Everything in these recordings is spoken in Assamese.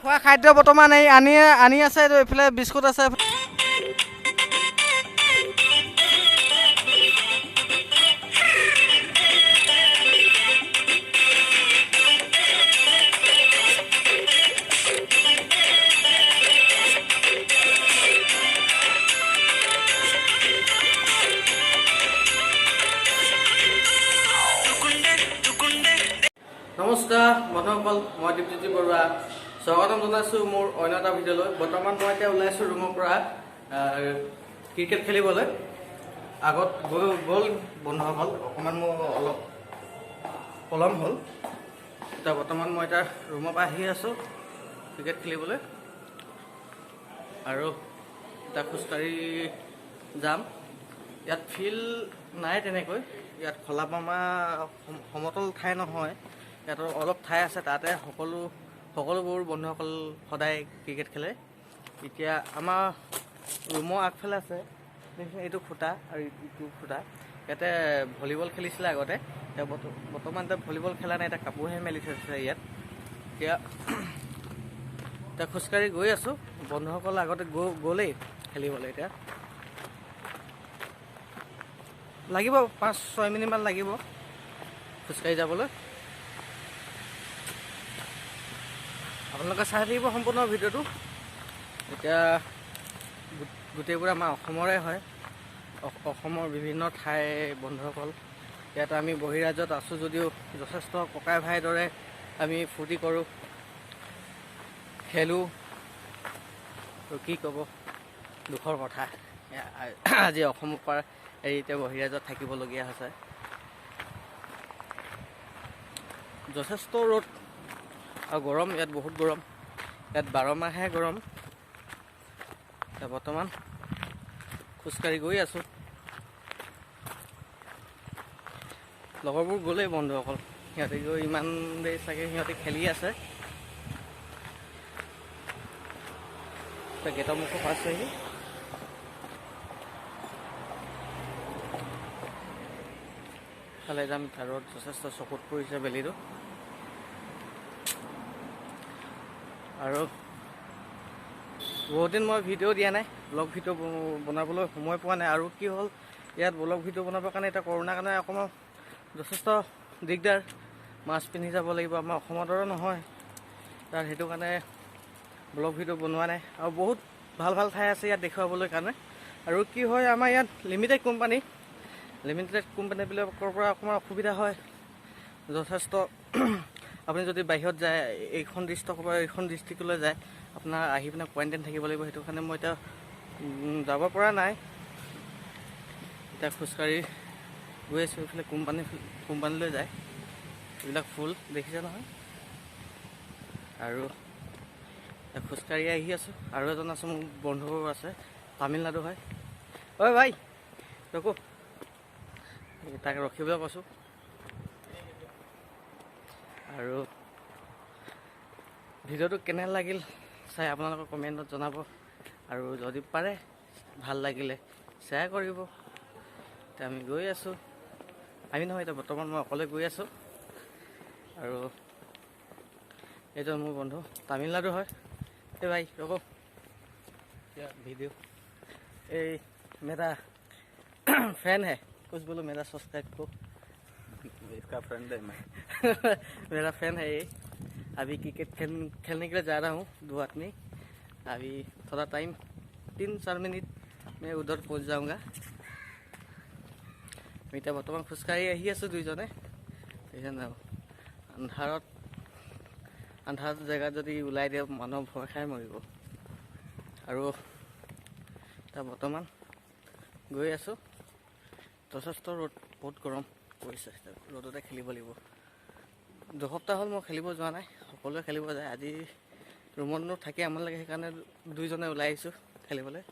খোৱা খাদ্য বৰ্তমান এই আনি আনি আছে। এইফালে বিস্কুট আছে। নমস্কাৰ বন্ধুসকল, মই দীপজ্যোতি বৰুৱা স্বাগতম জনাইছোঁ মোৰ অন্য এটা ভিডিঅ'লৈ। বৰ্তমান মই এতিয়া ওলাইছোঁ ৰুমৰ পৰা ক্ৰিকেট খেলিবলৈ। আগত গৈ গ'ল বন্ধুসকল, অকণমান মোৰ অলপ পলম হ'ল। এতিয়া বৰ্তমান মই এতিয়া ৰুমৰ পৰা আহি আছোঁ ক্ৰিকেট খেলিবলৈ আৰু এতিয়া খোজকাঢ়ি যাম। ইয়াত ফিল্ড নাই তেনেকৈ, ইয়াত খলা বমা সমতল ঠাই নহয়, ইয়াত অলপ ঠাই আছে, তাতে সকলোবোৰ বন্ধুসকল সদায় ক্ৰিকেট খেলে। এতিয়া আমাৰ ৰুমৰ আগফালে আছে এইটো খুঁটা আৰু ইটো খুঁটা, ইয়াতে ভলীবল খেলিছিলে আগতে। এতিয়া বৰ্তমান এতিয়া ভলীবল খেলা নাই, এতিয়া কাপোৰহে মেলি থৈছে ইয়াত। এতিয়া এতিয়া খোজকাঢ়ি গৈ আছোঁ, বন্ধুসকল আগতে গ'লেই খেলিবলৈ। এতিয়া লাগিব 5-6 মিনিটমান লাগিব খোজকাঢ়ি যাবলৈ। আপোনালোকে চাই থাকিব সম্পূৰ্ণ ভিডিঅ'টো। এতিয়া গোটেইবোৰ আমাৰ অসমৰে হয়, অসমৰ বিভিন্ন ঠাই বন্ধুসকল। ইয়াত আমি বহিৰাজ্যত আছোঁ যদিও যথেষ্ট ককাই ভাইৰ দৰে আমি ফূৰ্তি কৰোঁ, খেলোঁ। আৰু কি ক'ব দুখৰ কথা, আজি অসমৰ পৰা এৰি এতিয়া বহিৰাজ্যত থাকিবলগীয়া হৈছে। যথেষ্ট ৰ'দ আৰু গৰম, ইয়াত বহুত গৰম, ইয়াত 12 মাহে গৰম। এতিয়া বৰ্তমান খোজকাঢ়ি গৈ আছোঁ, লগৰবোৰ গ'লেই বন্ধুসকল। সিহঁতে গৈ ইমান দেৰি চাগে সিহঁতে খেলি আছে। এতিয়া গেটৰ মুখত পাইছোহি। ফালে যাম, ৰ'দ যথেষ্ট চকুত পৰিছে বেলিটো। আৰু বহুত দিন মই ভিডিঅ' দিয়া নাই, ব্লগ ভিডিঅ' বনাবলৈ সময় পোৱা নাই। আৰু কি হ'ল, ইয়াত ব্লগ ভিডিঅ' বনাবৰ কাৰণে এতিয়া কৰোণাৰ কাৰণে অকণমান যথেষ্ট দিগদাৰ। মাস্ক পিন্ধি যাব লাগিব, আমাৰ অসমৰ দৰে নহয় তাৰ, সেইটো কাৰণে ব্লগ ভিডিঅ' বনোৱা নাই। আৰু বহুত ভাল ভাল ঠাই আছে ইয়াত দেখুৱাবলৈ কাৰণে। আৰু কি হয়, আমাৰ ইয়াত লিমিটেড কোম্পানী, লিমিটেড কোম্পানীবিলাকৰ পৰা অকণমান অসুবিধা হয় যথেষ্ট। আপুনি যদি বাহিৰত যায়, এইখন ডিষ্ট্ৰিক্টৰ পৰা এইখন ডিষ্ট্ৰিক্টলৈ যায়, আপোনাৰ আহি পিনে কোৱাৰেণ্টাইন থাকিব লাগিব। সেইটো কাৰণে মই এতিয়া যাব পৰা নাই। এতিয়া খোজকাঢ়ি গৈ আছোঁ, এইফালে কোম্পানীলৈ যায়। এইবিলাক ফুল দেখিছে নহয়। আৰু খোজকাঢ়ি আহি আছোঁ। আৰু এজন আছে মোৰ বন্ধু আছে, তামিলনাডু হয়। ঐ ভাই ৰখো, তাক ৰখিবলৈ কৈছোঁ। আৰু ভিডিঅ'টো কেনে লাগিল চাই আপোনালোকে কমেণ্টত জনাব, আৰু যদি পাৰে ভাল লাগিলে শ্বেয়াৰ কৰিব। এতিয়া আমি গৈ আছোঁ, আমি নহয় এতিয়া বৰ্তমান মই অকলে গৈ আছোঁ। আৰু এইজন মোৰ বন্ধু তামিলনাডু হয়। এই ভাই ৰ'ব, ভিডিঅ' এই মেৰা ফেন হে, कुछ बोलो, मेरा सब्सक्राइब को। इसका फ्रेंड है मैं। मेरा फैन है ये। अभी क्रिकेट खेलने के लिए जा रहा हूँ, 2 आदमी। अभी थोड़ा टाइम 3-4 मिनट में उधर पहुँच जाऊँगा। আমি এতিয়া বৰ্তমান খোজকাঢ়ি আহি আছোঁ দুইজনে। আন্ধাৰত আন্ধাৰ জেগাত যদি ওলাই দিয়ে মানুহ ভয় খাই মৰিব। আৰু এতিয়া বৰ্তমান গৈ আছোঁ, যথেষ্ট ৰ'দ, বহুত গৰম পৰিছে, ৰ'দতে খেলিব লাগিব। 2 সপ্তাহ হ'ল মই খেলিব যোৱা নাই, সকলোৱে খেলিব যায়। আজি ৰুমতনো থাকি আমনি লাগে, সেইকাৰণে দুইজনে ওলাই আহিছোঁ খেলিবলৈ।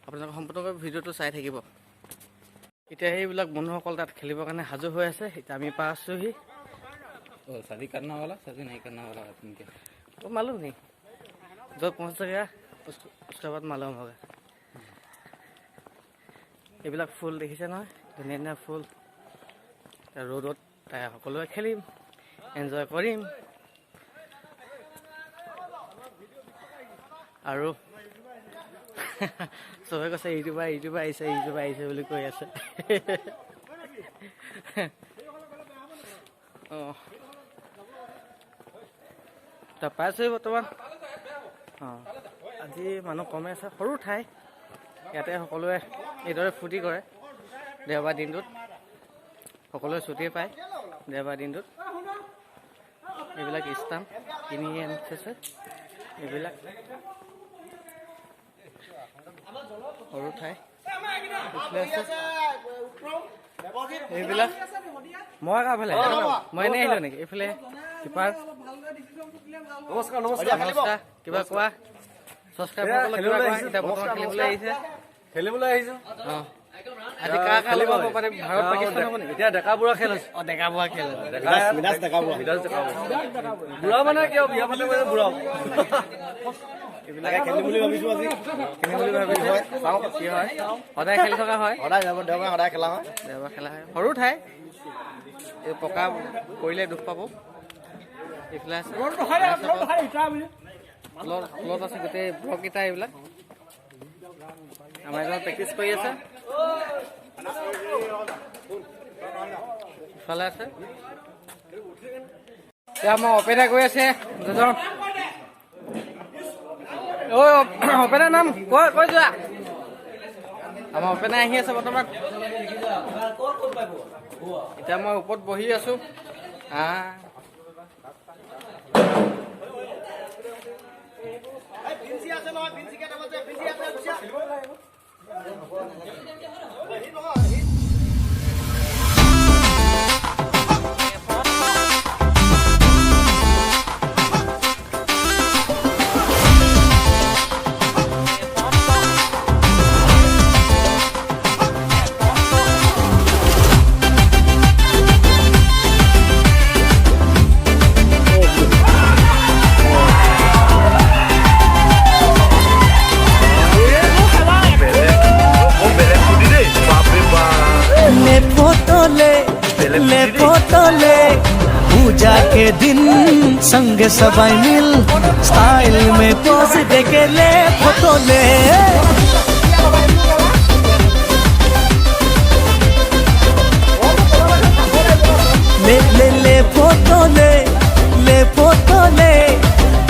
আপোনালোকে সম্পূৰ্ণকৈ ভিডিঅ'টো চাই থাকিব। এতিয়া সেইবিলাক বন্ধুসকল তাত খেলিবৰ কাৰণে সাজু হৈ আছে। এতিয়া আমি পাইছোঁহি। शादी करना वाला, शादी नहीं करना वाला आदमी के तो मालूम नहीं, जब पहुँच गया उसके बाद मालूम होगा। এইবিলাক ফুল দেখিছে নহয়, ধুনীয়া ধুনীয়া ফুল। ৰ'দত তাই সকলোৱে খেলিম, এনজয় কৰিম। আৰু চবে কৈছে ইউটিউবাৰ ইউটিউবাৰ আহিছে, ইউটিউবাৰ আহিছে বুলি কৈ আছে। অঁ, পাইছোহি বৰ্তমান। অঁ, আজি মানুহ কমে আছে, সৰু ঠাই, ইয়াতে সকলোৱে এইদৰে ফূৰ্তি কৰে। দেওবাৰ দিনটোত সকলোৱে ছুটি পায়। দেওবাৰ দিনটোত এইবিলাক ষ্টাম্প কিনি আনি থৈছে, এইবিলাক সৰু ঠাই এইবিলাক। মই কাফালে মই এনেই আহিলো নেকি এইফালে? কিপাৰ, নমস্কাৰ নমস্কাৰ নমস্কাৰ। কিবা কোৱা, খেলিবলৈ আহিছে? খেলিবলৈ আহিছো। অঁ, আজি কাৰ কাৰ লগত হ'ব পাৰে? ভাৰত পাকিস্তান হ'ব নেকি? এতিয়া ডেকা বুঢ়া খেল হৈছে। অঁ, ডেকা বুঢ়া খেল। বুঢ়া মানে কিয় বিয়া পাতিব বুঢ়া? এইবিলাক খেলিম বুলি ভাবিছো, আজি খেলিম বুলি ভাবিছো, চাওঁ কি হয়। সদায় খেলি থকা হয়, সদায় দেওবাৰে সদায় খেলা হয়। দেওবাৰ খেলা হয়। সৰু ঠাই, এই পকা পৰিলে দুখ পাব। এইফালে আছে তলত আছে গোটেই ব্লককেইটা, এইবিলাক আমাৰ এজন প্ৰেক্টিচ কৰি আছে। ইফালে আছে এতিয়া আমাৰ অপেৰা গৈ আছে দুজন। ঐ অপেৰা নাম কৈ কৈ যোৱা। আমাৰ অপেনা আহি আছে বৰ্তমান। এতিয়া মই ওপৰত বহি আছো। ले फोटो ले पूजा के दिन संग सबाई मिल स्टाइल में पोज देके ले फोटो ले। ले ले ले फोटो ले, ले फोटो ले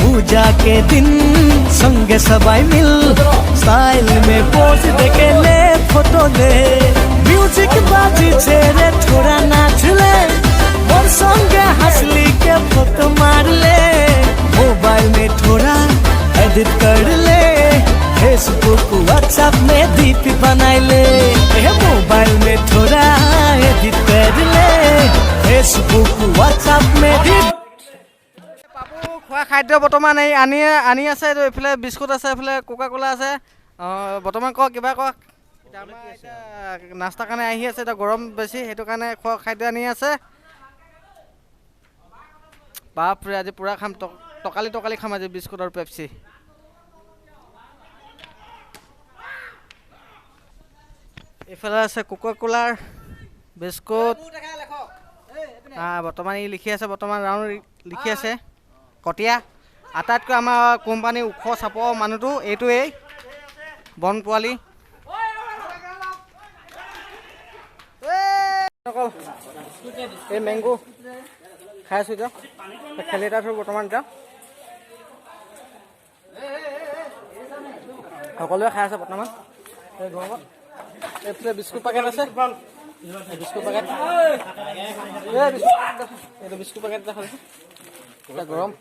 पूजा के दिन संग सबाई मिल स्टाइल में पोज देके ले फोटो ले। म्यूजिक बाजी रे थोड़ा नाच ले, और संगे हंसली के फोटो मार ले, मोबाइल में थोड़ा एडिट कर ले, फेसबुक व्हाट्सएप में डीपी बनाई ले, मोबाइल में थोड़ा एडिट कर ले, फेसबुक व्हाट्सएप में डीपी। পাপু খোৱা খাদ্য বৰ্তমান এই আনি আনি আছে। এইটো এইফালে বিস্কুট আছে, এইফালে কোকা কোলা আছে। বৰ্তমান ক কিবা ক। এতিয়া নাস্তাৰ কাৰণে আহি আছে, এতিয়া গৰম বেছি, সেইটো কাৰণে খোৱা খাদ্য আনি আছে। বাপৰে, আজি পূৰা খাম, টকালি টকালি খাম আজি বিস্কুট আৰু পেপচি। এইফালে আছে কোকা কোলাৰ বিস্কুট। বৰ্তমান ই লিখি আছে, বৰ্তমান ৰাউণ্ড লিখি আছে। কটীয়া আটাইতকৈ আমাৰ কোম্পানীৰ ওখ চাপৰ মানুহটো এইটোৱেই, বন পোৱালি। এই মেংগো খাই আছো এতিয়া, খেলি এটা আছো বৰ্তমান। এতিয়া সকলোৱে খাই আছে বৰ্তমান এই গৰমত। এইফালে বিস্কুট পেকেট আছে, বিস্কুট পেকেট, এইটো বিস্কুট পেকেট এটা খাইছোঁ। এতিয়া গৰম।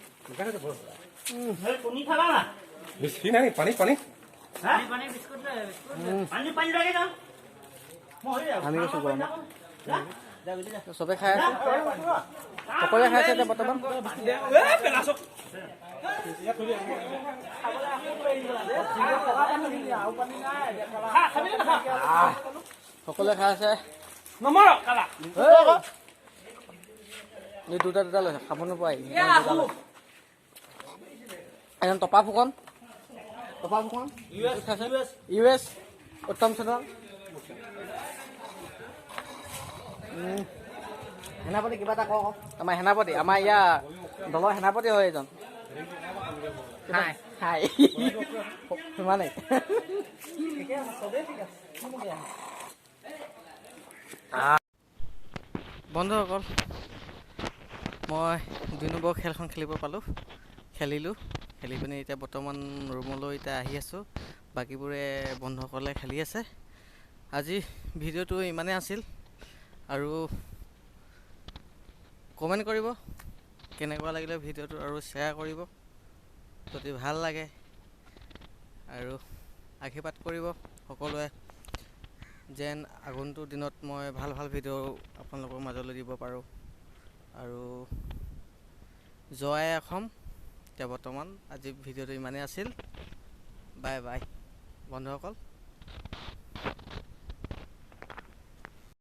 আমি গৈছোঁ গৰমত, চবে খাই আছে, সকলোৱে খাই আছে এতিয়া বৰ্তমান। সকলোৱে খাই আছে। এই দুটা দুটা লৈছে, খাব নোপোৱাই। এজন টপা ফুকন, টপা ফুকন ইউ এছ উত্তম সোণোৱাল। সেনাপতি কিবা এটা কওক। আমাৰ সেনাপতি, আমাৰ ইয়াৰ দলৰ সেনাপতি হয় এজন। হাই হাই, সিমানেই। ঠিকে আছে, চবেই ঠিক আছে। বন্ধুসকল, মই 2 নম্বৰ খেলখন খেলিব পালোঁ, খেলিলোঁ। খেলি পিনি এতিয়া বৰ্তমান ৰুমলৈ এতিয়া আহি আছোঁ। বাকীবোৰে বন্ধুসকলে খেলি আছে। আজি ভিডিঅ'টো ইমানেই আছিল। আৰু কমেণ্ট কৰিব কেনেকুৱা লাগিলে ভিডিঅ'টো, আৰু শ্বেয়াৰ কৰিব যদি ভাল লাগে, আৰু আশীৰ্বাদ কৰিব সকলোৱে যেন আগন্তুক দিনত মই ভাল ভাল ভিডিঅ' আপোনালোকৰ মাজলৈ দিব পাৰোঁ। আৰু জয় অসম। এতিয়া বৰ্তমান আজি ভিডিঅ'টো ইমানেই আছিল। বাই বাই বন্ধুসকল।